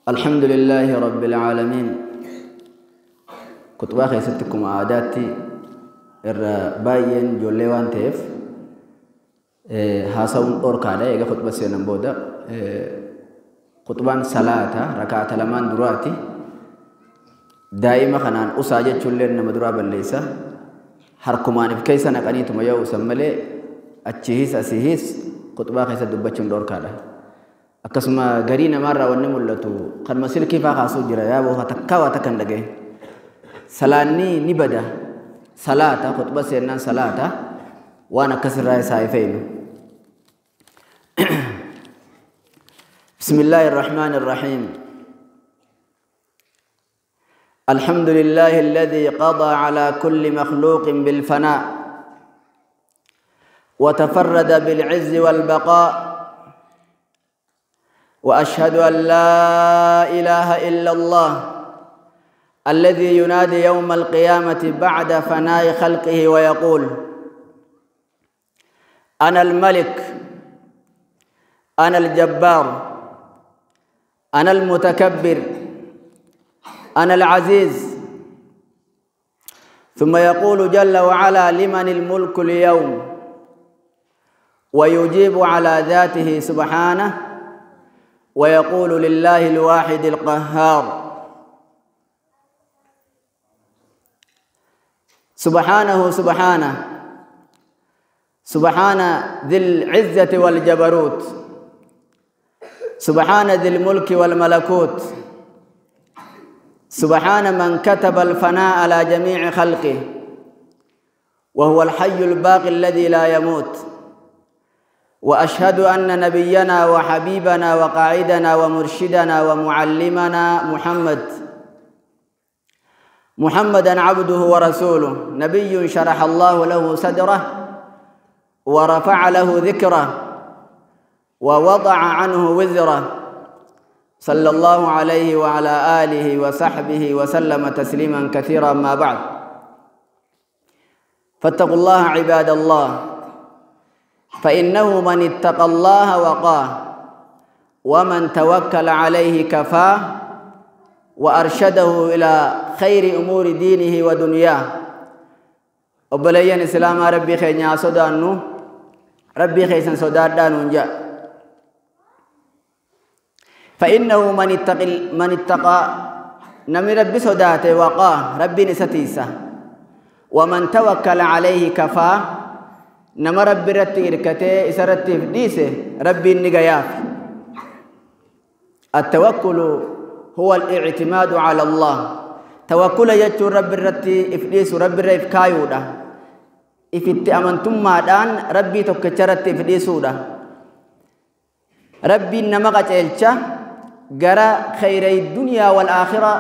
الحمد لله رب العالمين. Kutubaa keessatti akkuma aadaatti irra baay'een ijoollee waan ta'eef haasa'uun dhorkaadha. Eega khutba seenan booda khutbaan salaata rakaata lamaan duraati. Daa'ima kanaan usaa jechuullee nama duraa balleessa. Harkumaaniif keessa naqaniituma yoo usan malee achiihis asiihis khutbaa keessa dubbachuun dhorkaadha. Akkasuma garii namaarraa wanni mul'atu kanuma silkii faa kaasuu jira yaa boofa takkaa waa takka hin dhagaye. Salaanni ni bada. Salaata khutba seennaan salaata waan akkasirraa isaa ifeenu. بسم الله الرحمن الرحيم. الحمد لله الذي قضى على كل مخلوق بالفناء وتفرد بالعز والبقاء، وأشهد أن لا إله إلا الله الذي ينادي يوم القيامة بعد فناء خلقه ويقول: أنا الملك، أنا الجبار، أنا المتكبر، أنا العزيز. ثم يقول جل وعلا: لمن الملك اليوم؟ ويجيب على ذاته سبحانه ويقول: لله الواحد القهار. سبحانه سبحانه سبحان ذي العزة والجبروت، سبحان ذي الملك والملكوت، سبحان من كتب الفناء على جميع خلقه وهو الحي الباقي الذي لا يموت. وأشهد أن نبينا وحبيبنا وقاعدنا ومرشدنا ومعلمنا محمدا عبده ورسوله، نبي شرح الله له صدره ورفع له ذكره ووضع عنه وزره، صلى الله عليه وعلى آله وصحبه وسلم تسليما كثيرا. ما بعد، فاتقوا الله عباد الله، فإنه من اتقى الله وقاه، ومن توكل عليه كفاه، وأرشده إلى خير أمور دينه ودنياه. وبلين إسلام ربي خيرنا صدانو ربي خيسن صدان دانون جاء. فإنه من اتقى نمي ربي صداته وقاه، ربي نستيسه، ومن توكل عليه كفاه، نما ربي رتي إركته إسرتي فديسه ربي النجياف. التوكل هو الاعتماد على الله. توكل يجو ربي رتي إفديس ربي ريف كايودا إفت أمنتم مادان ربي تكچرتي إفديسودا ربي نما قچلچا غرا خير الدنيا والآخرة.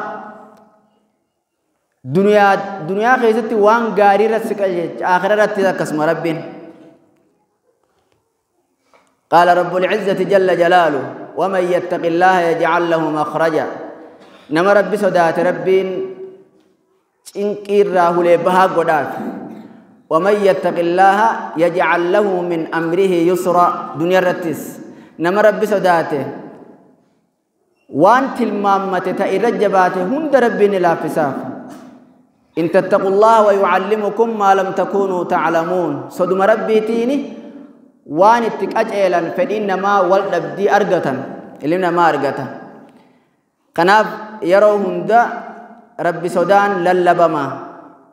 دنيا خيستي وان غاري رسك آخرة رتي كسم ربي. قال رب العزة جل جلاله: ومن يتق الله يجعل له مخرجا. نما ربي صدات ربي إنكير راهولي بها قداف. ومن يتق الله يجعل له من أمره يسرا. دنيا رتس نما ربي صداته وان تلمامته تأرجباته هند ربي نلافساف. إن تتقوا الله ويعلمكم ما لم تكونوا تعلمون. صدم ربي تيني وان اتك أجئلا فإنما والدبدي أرقة إلينا ما أرقة. قناف يرو هند ربي سودان للبما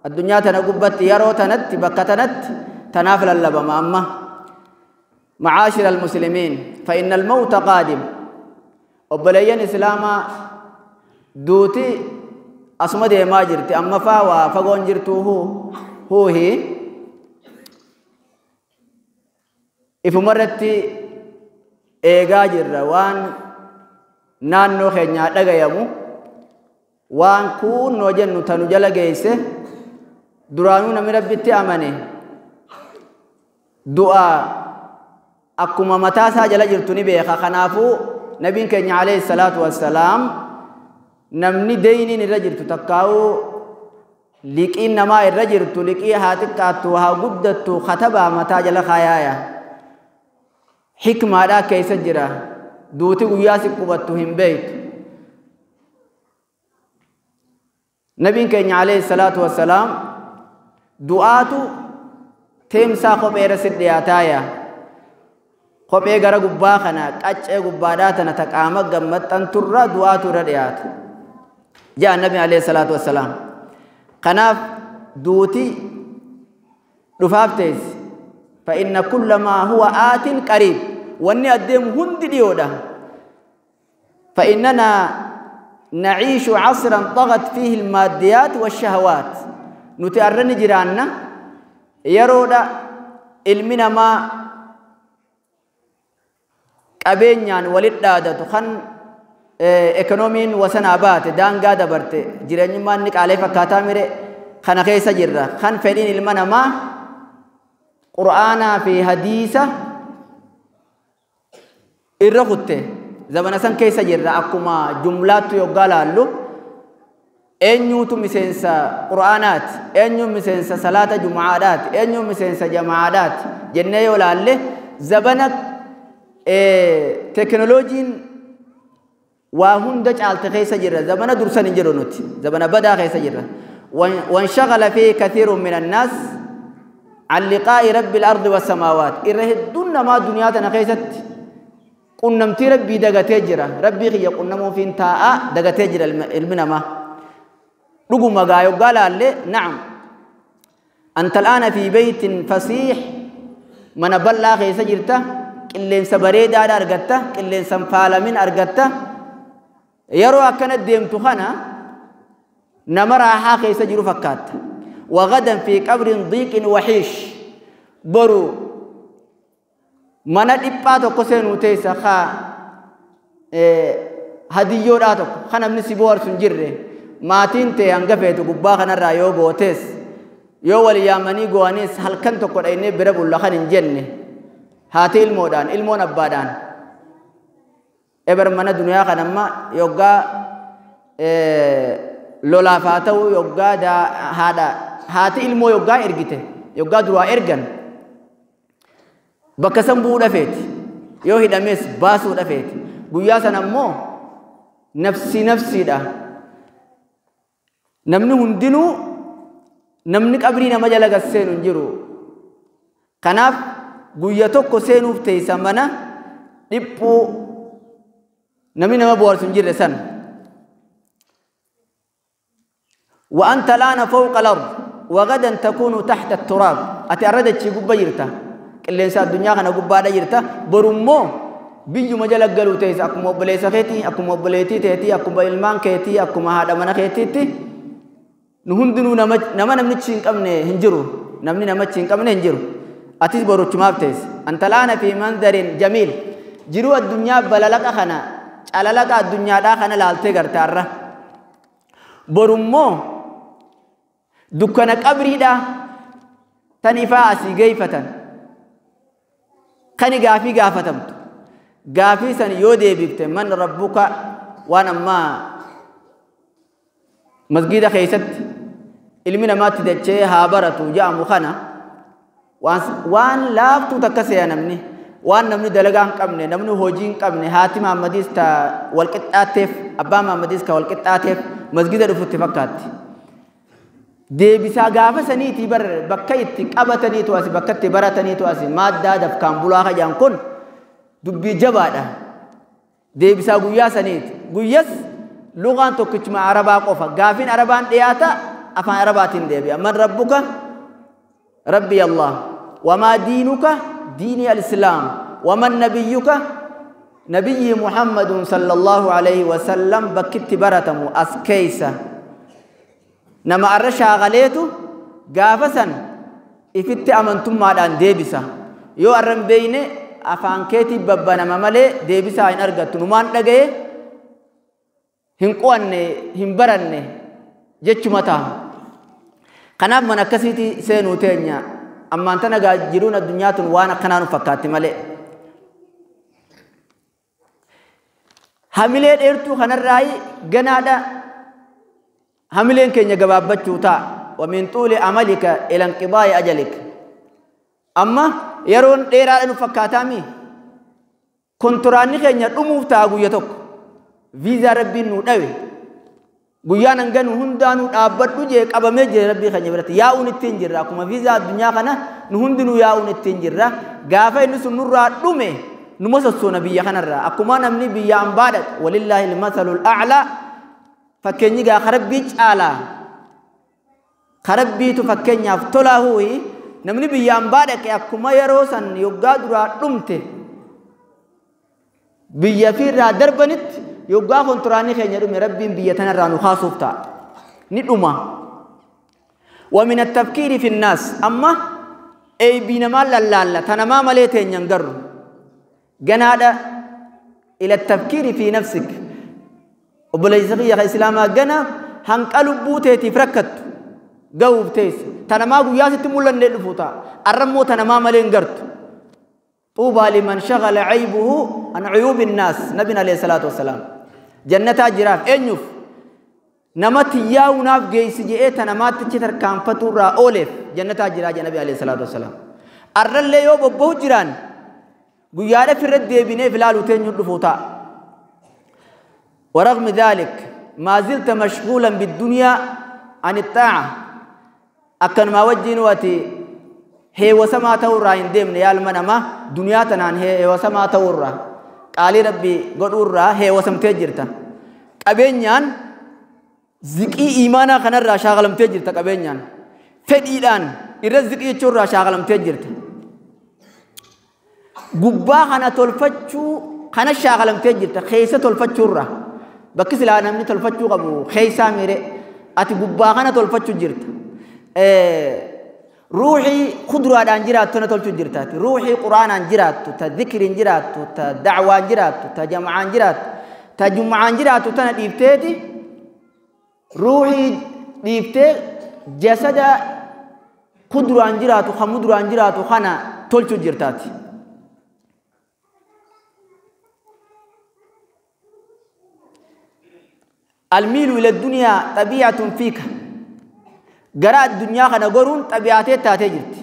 الدنيا تنقبت يرو تنت بكتنت تناف للبما. أما معاشر المسلمين، فإن الموت قادم. وبلين إسلاما دوتي أصمد ما جرتي أما فاوا فقون جرتو هو هي ifumarratti eegaa jirra. Waan naannoo keenyaa dhagayamu waan kunnoo jennu tanu jala geesse duraanuu namni rabbitti amane du'aa akkuma mataa isaa jala jirtu ni beeka. Kanaafuu nabiin keenya alayhi salaatu wassalaam namni deyniin irra jirtu takkaa'uu liqiin namaa irra jirtu liqii haa xiqqaattu haa guddattu katabaa mataa jala kaayaaya. Hikmaadhaa keessa jira. Duuti guyyaa si qubattu hin beektu. Nabiin keenya alayhi salaatu wassalaam du'aatu teemsaa kophee irra si dhiyaataaya. Kophee gara gubbaa kana qaccee gubbaadhaa tana ta qaama gammaxxanturra du'aatu irra dhiyaata. Jaa Nabi alayhi salaatu wassalaam. Kanaaf duuti dhufaaf teessi. فإن كل ما هو آت قريب واني أديم هند ديودا. فإننا نعيش عصرا طغت فيه الماديات والشهوات. نتأرن جيراننا يرودا علمنا ما قبينيان ولد خن إيكونومين وسنابات دانغا دبرت جيران ما نك عليه فكاتا ميري خنا خيسا جرا خن فدين علمنا ما قرآنا في حديثة إرخته زمان سن كيسا جرا أكما جملات يقال له أنيوتو مسنسا قرآنات أنيو مسنسا صلاة جمعات أنيو مسنسا جماعات جنة يقال له زبنك تكنولوجين وهن دج على كيسا جرا زبنا درسان جرونوت زبنا بدا كيسا جرا. وانشغل فيه كثير من الناس عن لقاء رب الأرض والسماوات. إره الدنيا ما دنياتنا خيست قنمتي ربي دغتي جرا ربي خي قنمو فين تاء دغتي جرا المنا ما رغم غايو قال لي نعم أنت الآن في بيت فصيح من بلا خيس جرتا قلين سبريدا أرغتا قلين سنفالمين أرغتا يرو أكنت ديمتو خنا نمرا خيس جرو فكات. وغدا في قبر ضيق وحيش برو mana dhiphaa tokko seenuu teessa kaa hadiyyoodhaa tokko kan namni si bohaarsu hin jirre maatiin ta'e hanga feetu gubbaa kanarraa yoo gootes yoo wal yaamanii go'anis halkan tokko dhaynee bira bulla kan hin jenne haati ilmoodhaan ilmoon abbaadhaan eber mana duniyaa kan amma yoggaa lolaaf haa ta'u yoggaa haadha haati ilmoo yoggaa ergite yoggaa duraa ergan bakka san bu'uu dhafeeti yoo hidhames baasuu dhafeeti guyyaa sana ammoo nafsi nafsiidha namni hundinuu namni qabrii nama jala gad seenu hin jiru. Kanaaf guyya tokko seenuuf teessa mana dhiphuu namni nama bohaarsu hin jirre san. وأنت الآن فوق الأرض وغدا تكون تحت التراب. أتي أردت شيء قبة جرتا qilleensa addunyaa kana gubbaadha jirta borummoo biyyuma jala galuu teessa akkuma obboleessa keetii akkuma obboleettii teetii akkuma ilmaan keetii akkuma haadha mana keetiitti nu hundinuu nama namnichi hin qabne hin jiru namni namachi hin qabne hin jiru atis boruchumaaf teessa anta laana fi manzarin jamiil jiruu addunyaa balalaqa kana calalaqa addunyaadhaa kana laaltee gartaarra borummoo dukkana qabriidhaa tan ifaa asii geeyfatan kani gaafii gaafatamtu gaafii san yoo deebifte man rabbuka waan ammaa masgida keessatti ilmi namaatti dachee haa baratu ja'amu kana waan laaftuu takka seeya namni waan namni dalagaa hin qabne namni hojii hin qabne haati Mahammadiis ta wal qixxaateef abbaa Mahammadiis ka wal qixxaateef masgida dhufutti fakkaatti. Deebisaa gaafa saniitii bar bakka itti qabataniitu asi bakka itti barataniitu asi maaddaa dafkaan bulaa kajaan kun dubbii jabaadha. Deebisaa guyyaa saniiti. Guyyas lugaan tokkichuma arabaa qofa gaafiin arabaan dhiyaata afaan arabaatiin deebi'a. Man rabbuka rabbi Allah wamaa diinuka diinii al-islaam waman nabiyyuka nabiyyi Muhammadun sallallahu alayhi wasallam bakkitti baratamu as keeysa. Nama arra shaagaleetu gaafa san ifitti amantummaadhaan deebisa. Yoo arra hin beeyne afaan keetii babbanama malee deebisaa hin argattu. Numaan dhagaye hin qo'anne hin baranne jechuma ta'a. Kanaaf mana akkasiitti seenuu teenya ammaan tana jiruun addunyaa tun waan akkanaa nu fakkaatti malee. Hamilee dheertuu kanarraayi ganaadha. Hamileen keenya gabaabbachuu ta'a. ومن طول عملك إلى انقضاء أجلك. أما يرون ديرا nu fakkaataami kontiraanni keenya dhumuuf ta'a guyya tokko viizaa rabbiin nu dhawe Guyyaan hanganu hundaanuu dhaabbadhu jee qabamee jira rabbii keenya biratti yaa'uun ittiin jirra akkuma viizaa addunyaa kana nu hundinuu yaa'uun ittiin jirra gaafa inni sun nurraa dhume numa sossoona biyya kanarraa akkuma namni biyya ambaa dhaqe walillaahi almasalul a'laa fakkeenyi gaa karabbii caalaa karabbiitu fakkeenyaaf tolaa huuyi namni biyya ambaa dhaqe akkuma yeroo san yoggaa duraa dhumte biyya fiirraa darbanitti yoggaa kontiraanii keenya dhume rabbiin biyya tanarraa nu kaasuuf ta'a ni dhuma ومن التفكير في الناس أما أي بينما لالا تنما مالي تeenyan garru ganaadha إلى التفكير في نفسك obboleessa kiyya islaamaa gana hanqa lubbuu teetiif rakkattu ga'uuf teessa tanamaa guyyaa sitti mul'annee dhufu ta'a arrammoo tanamaa malee hin gartu طوبى لمن شغل عيبه عن عيوب الناس نبينا عليه الصلاة والسلام جنة جراف أنيف نمت ياو ناف جيس جئت نمات تشتر كان فتورا أولف جنة جراف النبي عليه الصلاة والسلام الرل يوب بوجران قيادة في الرد بني فلالو تنجد فوتا ورغم ذلك ما زلت مشغولا بالدنيا عن الطاعة أكن ما وجه واتي هي وسما تورا إن يا المنما دنيا تنان هي وسما تورا قال ربي قدورا هي وسم تجرتا قبينيان زكي إيمانا خنرا شاغلم تجرتا قبينيان فديدان الرزق يچورا شاغلم تجرتا غبا خنا تولفتشو خنا شاغلم تجرتا خيسه تولفتشورا بكس لا نمني تولفتشو قبو خيسا ميري اتي غبا خنا تولفتشو جرتا روحي خضرة عن جرات تنتول جرتات روحي قرآن عن جرات تذكر جرات تدعوة جرات تجمع عن جرات تجمع عن جرات تنا روحي ديفتي جسد خضرة عن جرات خمدرة عن جرات خنا تول جرتات الميل إلى الدنيا طبيعة فيك قراء الدنيا خنا قرون طبيعتي تاتجرت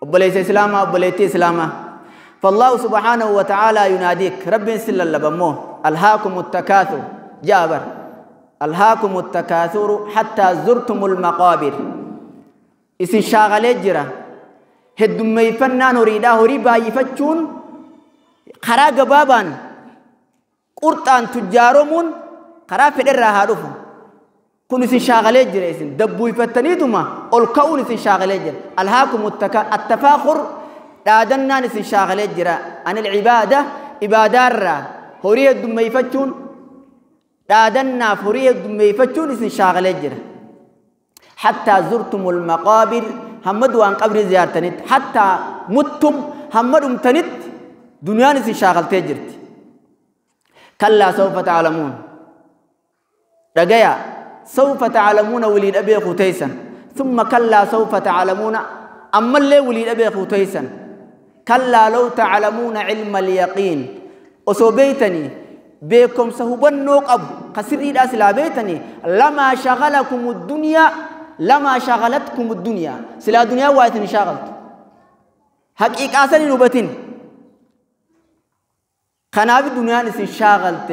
وبليس إسلاما وبليتي إسلاما فالله سبحانه وتعالى يناديك رب سل اللبموه ألهاكم التكاثر جابر ألهاكم التكاثر حتى زرتم المقابر إسن شاغلي جرا هدوم يفنان هريدا هريبا يفتشون خراق بابا قرطان تجارمون خرا فدر هارفو كن isin shaagalee jira isin dabbuufataniituma ol ka'uun isin shaagalee jira alhaakum attafaakhur dhaadannaan isin shaagalee jira anil ibaada ibaadaarraa horii heddummeeyfachuun dhaadhannaaf horii heddummeeyfachuun isin shaagalee jira hattaa zurtumul maqaabir hamma du'aan qabrii ziyaartanitti hattaa muttum hamma dhumtanitti duniyaan isin shaagaltee jirti kallaa sawfa ta'lamuun dhagaya سوف تعلمون وليد أبي خوتيسا ثم كلا سوف تعلمون أما اللي وليد أبي خوتيسا كلا لو تعلمون علم اليقين أصوبيتني بكم سهبن نوق أبو قصري الأسلا بيتني لما شغلكم الدنيا لما شغلتكم الدنيا سلا دنيا واتني شغلت حقيقة أسني نوبتين خناب الدنيا نسي شاغلت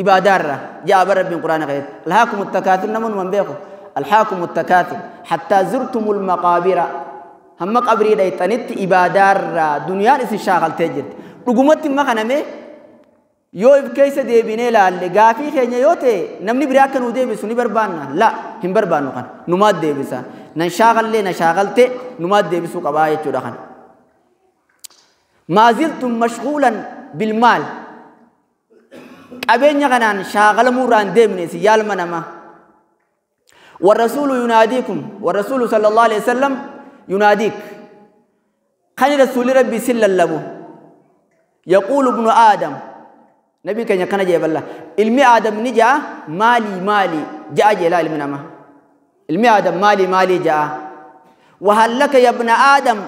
إبادارة جاء ربي القرآن غير ألهاكم التكاثر نمن من بيقو ألهاكم التكاثر حتى زرتم المقابر هم قبري ديتنت إبادارة دنيا نسي شاغلت جد رقمت ما خنمي yoo if keessa deebinee laalle gaafii keenya yoo ta'e namni biraa akka nuu deebisu ni barbaanna la hin barbaannu kana numaat deebisa nan shaagallee na shaagalte numaat deebisuu qabaa jechuudha kana maaziltum mashghuulan bilmaal qabeenya kanaan shaagalamuurraa hin deemne si yaalma namaa والرسول يناديكم والرسول صلى الله عليه وسلم يناديك خني رسول ربي سل اللبو يقول ابن آدم نبي كان يكنا جيب الله علمي آدم نجا مالي مالي جاء جلا علمي نما علمي آدم مالي مالي جاء وهل لك يا ابن آدم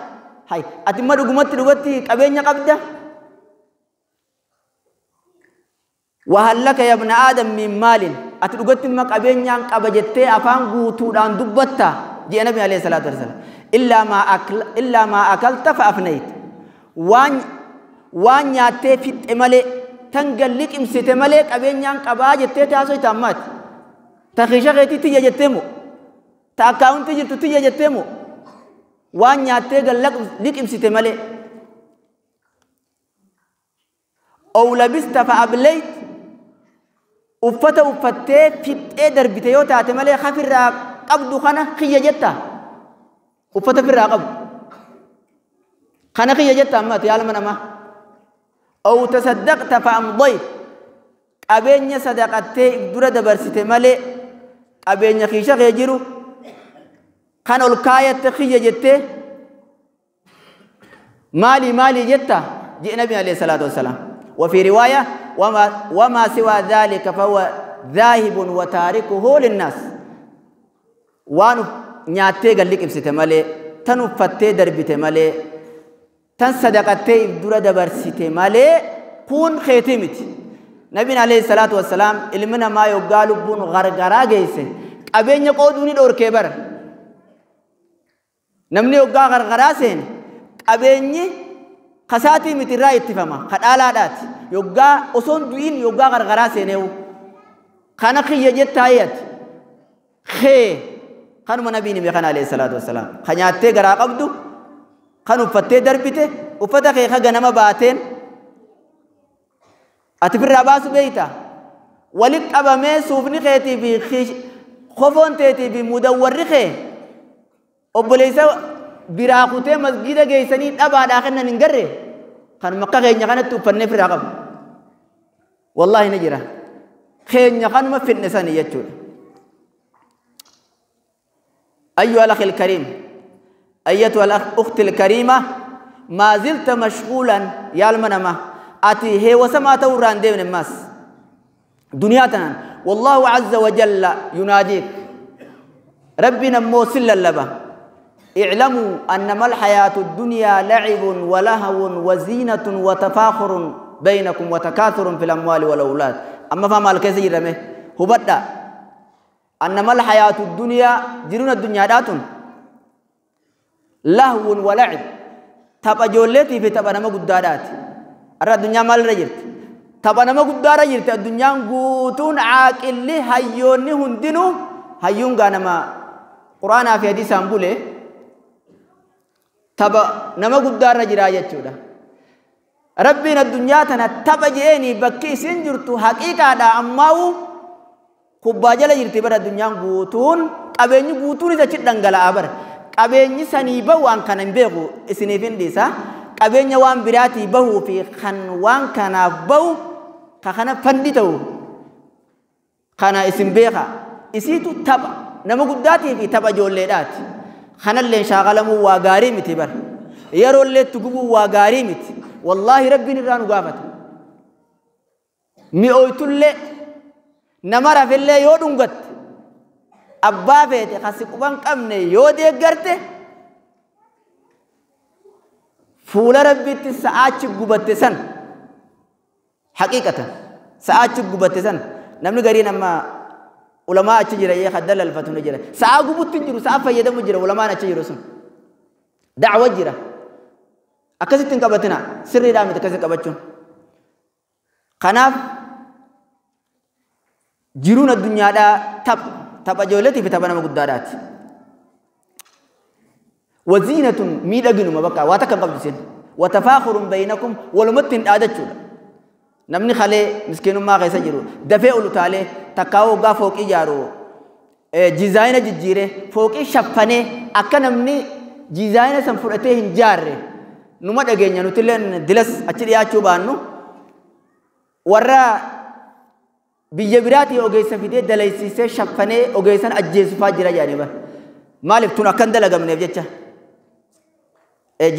هاي أتم رقمت رقمتي قبين قبده وهل لك يا ابن آدم من مال أترقمت ما قبين قبجت أفهم قوتو عن دبتا جاء النبي عليه الصلاة والسلام إلا ما أكلت فأفنيت وان ياتي في إمالي تنقلك امسيت ملك أبين يان قبا جتة تاسو تامات Ta kiisha keetii tiyya jettee moo? Ta akkaawuntii jirtu tiyya jettee moo? Waan nyaattee gad liqimsite malee. Ow labista fa ableyt uffata uffattee fixxee darbite yoo taate malee hafirraa qabdu kana kiyya jetta. Uffata firraa qabdu. Kana kiyya jetta amma ati yaalma namaa. Ow tasaddaqta fa amdayt qabeenya sadaqattee dura dabarsite malee qabeenya kiisha kee jiru kan ol kaayatte kiyya jettee maali maali jetta jee nabi alayhi salaatu wassalaam. وفي رواية وما سوى ذلك فهو ذاهب وتاركه للناس. وان نياتي قال لك ابسته مالي تنفتي دربته مالي تن صدقتي دور دبرسته مالي كون خيتمت. نبينا عليه الصلاة والسلام علمنا ما يقال بون غرغرا جيسه قبين يقودوني دور كبر نمني يقال غرغرا سين قبين خساتي مترا اتفاما خدالادات يوغا اوسون دوين يوغا غرغرا سينيو خنا خي جتايت خي خنو نبي نبي خنا عليه الصلاه والسلام خنياتي غرا قبدو خنو فتي دربته وفتا خي خغنما باتين اتفر باس بيتا ولك ابا مي سوفني خيتي في خي خوفون تيتي في مدور خي اوبليسا biraa kutee masgida geessanii dhabaadhaa kennan hin garre kanuma akka keenya kanatti uffannee firaa qabu. Wallaahi ni jira. Keenya kanuma fidne sani jechuudha. أيها الأخ الكريم أيتها الأخت الكريمة ما زلت مشغولا يا المنما أتي هي وسما توران دين الناس دنياتنا والله عز وجل يناديك ربنا موصل اللبه اعلموا أنما الحياة الدنيا لعب ولهو وزينة وتفاخر بينكم وتكاثر في الأموال والأولاد. أما فهم الكثير رمي هو بدأ أنما الحياة الدنيا جرون الدنيا داتون لهو ولعب تبا جولتي في تبا نما قدارات أرى الدنيا مال رجلت تبا نما قدار رجلت الدنيا قوتون عاقل لي هيوني هندنو هيون غانما قرآن في حديث أمبولي تبا نما قدار رجلا يجودا ربنا الدنيا تنا تبا جيني بكي سنجرتو حقيقة دا أماو كوباجلا جرتي برا الدنيا قوتون قبيني قوتون إذا شدن قلا أبر قبيني سني بوان كان بيغو إسنيفين ديسا قبيني وان براتي بهو في خن وان كان بو كخنا فندتو خنا اسم بيغا إسيتو تبا نما قداتي في تبا جوليدات خنا اللي شاغلمو واغاري متي بر يرو اللي تغبو واغاري متي والله ربي نرانو غافت مي اويتولي نمر في اللي يو دونغت ابا فيتي خاسي قبان قمني يو ديغرتي فول ربي تساعه غبت سن حقيقه ساعه غبت سن نمني غري نما علماء أتجرا يا خدل الفتون جرا ساعة قبض تنجرو ساعة فيدا مجرا علماء أتجرا سن دعوة جرا أكثر تنقبتنا سري دامي تكسر قبتشون خناف جرون الدنيا دا تب تب جولتي في تبنا مقدارات وزينة ميدا جنو ما بقى واتكن قبل سن وتفاخر بينكم ولمتن عادتشون namni khalee miskinummaa keessa jiru dafee ol utaalee takkaa waggaa fooqii ijaaru jizaayina jijjiire fooqii shaffanee akka namni jizaayina san fudhatee hin jaarre numa dhageenya nutillee dilas achi dhiyaachuu baannu warra biyya biraatii ogeessa fidee dalaysiisee shaffanee ogeessan ajjeesufaa jira jedhanii bara maaliif tun akkan dalagamneef jecha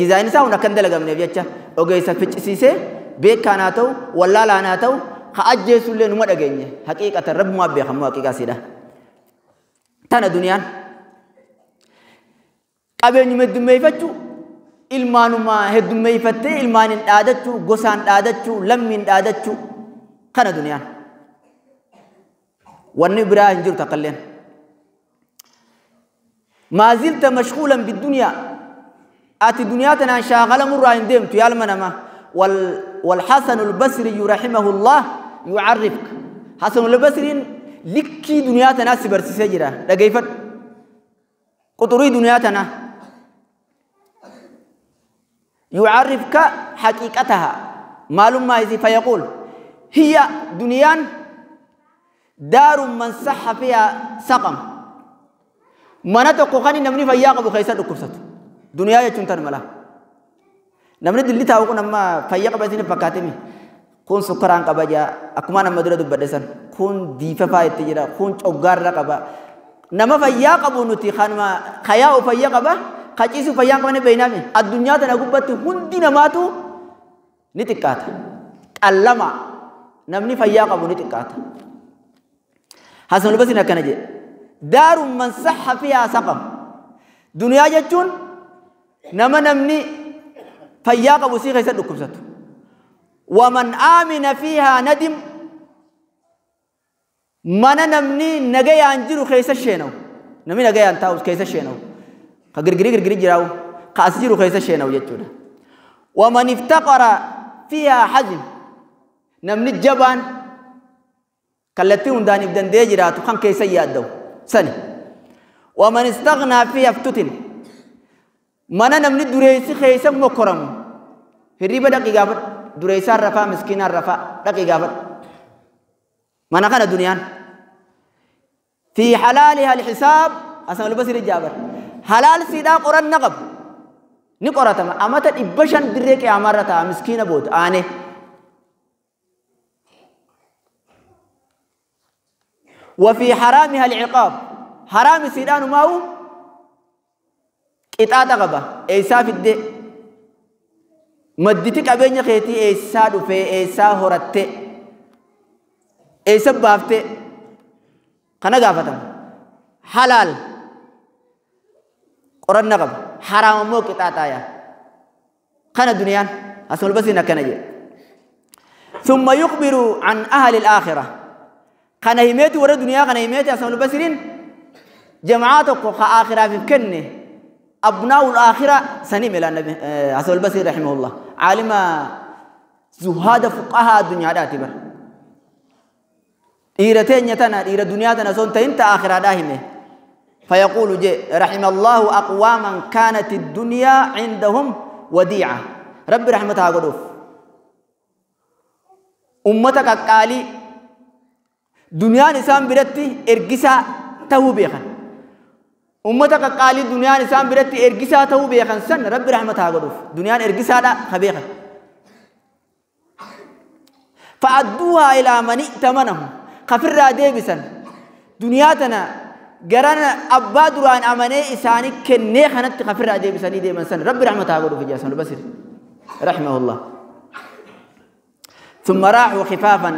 jizaayinni isaa kun akkan dalagamneef jecha ogeessa ficcisiisee beekaan haa ta'u wallaalaan haa ta'u ka ajjeesullee numa dhageenye haqiiqatan rabbumaa beekamu haqiiqaa siidha. Tana duniyaan qabeenyuma heddummeeffachuu ilmaanumaa heddummeeffattee ilmaaniin dhaadachuu gosaan dhaadachuu lammiin dhaadachuu kana duniyaan. Wanni biraa hin jiru takkalleen. ما زلت مشغولا بالدنيا أتي دنياتنا شاغلة مرة عندهم تيال منما والحسن البصري رحمه الله يعرفك حسن البصري Likkii duniyaa tanaa si barsiisee jira. Dhageeffadhu. Quxurii duniyaa tanaa. Yucarrifka haqiiqataha. Maalummaa isii fayaquul. Hiya duniyaan daarun man saxa fiihaa saqam. Mana tokko kan namni fayyaa qabu keessa dhukkubsatu. Duniyaa jechuun tan mala. Namni dilli taa'u kun amma fayyaa qaba isin fakkaatemi. Kun sukkaraan qaba jaa akkuma nama dura dubbadhe san. Kun diifafaa itti jira kun coggaarra qaba. Nama fayyaa qabu nuti kanuma kayaa'u fayyaa qaba kaciisu fayyaa qabne beeynaami. Addunyaa tana gubbatti hundi namaatu ni xiqqaata. Qallama namni fayyaa qabu ni xiqqaata. Hasan al-Basri akkana jedhe. Daarun man saxa fiihaa saqam. Duniyaa jechuun nama namni fayyaa qabu sii keessa dhukkubsatu. Waman aamina fiihaa nadim. Mana namni nagayaan jiru keessa sheenawu. Namni nagayaan taa'u keessa sheenawu. Ka girgirii girgirii jiraawu. Ka as jiru keessa sheenawu jechuudha. Waman iftaqara fiihaa hazin. Namni jabaan kallattii hundaan if danda'ee jiraatu kan keessa yaadda'u sani. Waman istaghnaa fiihaa iftutin. Mana namni dureessi keessa mokkoramu. Hirriba dhaqii gaafadhu. Dureessaan rafaa miskiinaan rafaa dhaqii gaafadhu. Mana kana duniyaan. Fi halaaliha alxisaab Hasan al-Basri jaabar. Halaal siidhaa qoranna qabu. Ni qoratama. Amata 500 dirree qiyaamarra ta'a miskiina booda aane. وفي حرامها العقاب. حرام سيدان ماو قطاطة قبا إيسا في الدي مدتي قبين خيتي إيسا دفي إيسا هرتي إيسا بافتي قنا قافتم حلال قرن قبا حرام مو قطاطة يا قنا دنيان أسمى البسينة كنجي. ثم يخبر عن أهل الآخرة. قنا هيمتي ورا دنيا قنا هيمتي أسمى البصرين جماعاتك آخرة في كنه أبناء الآخرة سنيم إلى النبي حسن البصري رحمه الله عالم زهاد فقهاء الدنيا اعتبر إيرتين يتنا إير الدنيا تنا سون تنت آخرة داهمة. فيقول جي رحم الله أقواما كانت الدنيا عندهم وديعة. رب رحمتها قدوف أمتك قالي دنيا نسام برتي إرجسا تهو بيخن. أمتك قالي دنيا نسام برتي إرجسا تهو بيخن سن رب رحمتها قدوف دنيا إرجسا لا خبيخن. فأدوها إلى من ائتمنهم خفر ديبسا دنياتنا جران أبا دران أمني إساني كني خنت خفر ديبسا ديما سن رب رحمتها قدوف جاسم البصري رحمه الله. ثم راحوا خفافا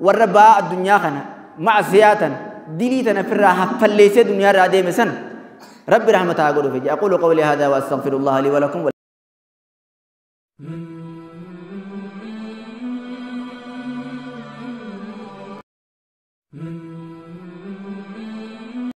والرباء الدنيا خنا معصياتا دليتنا في الراحة فليس دنيا رادي مسن رب رحمتها أقول في أقول قولي هذا وأستغفر الله لي ولكم.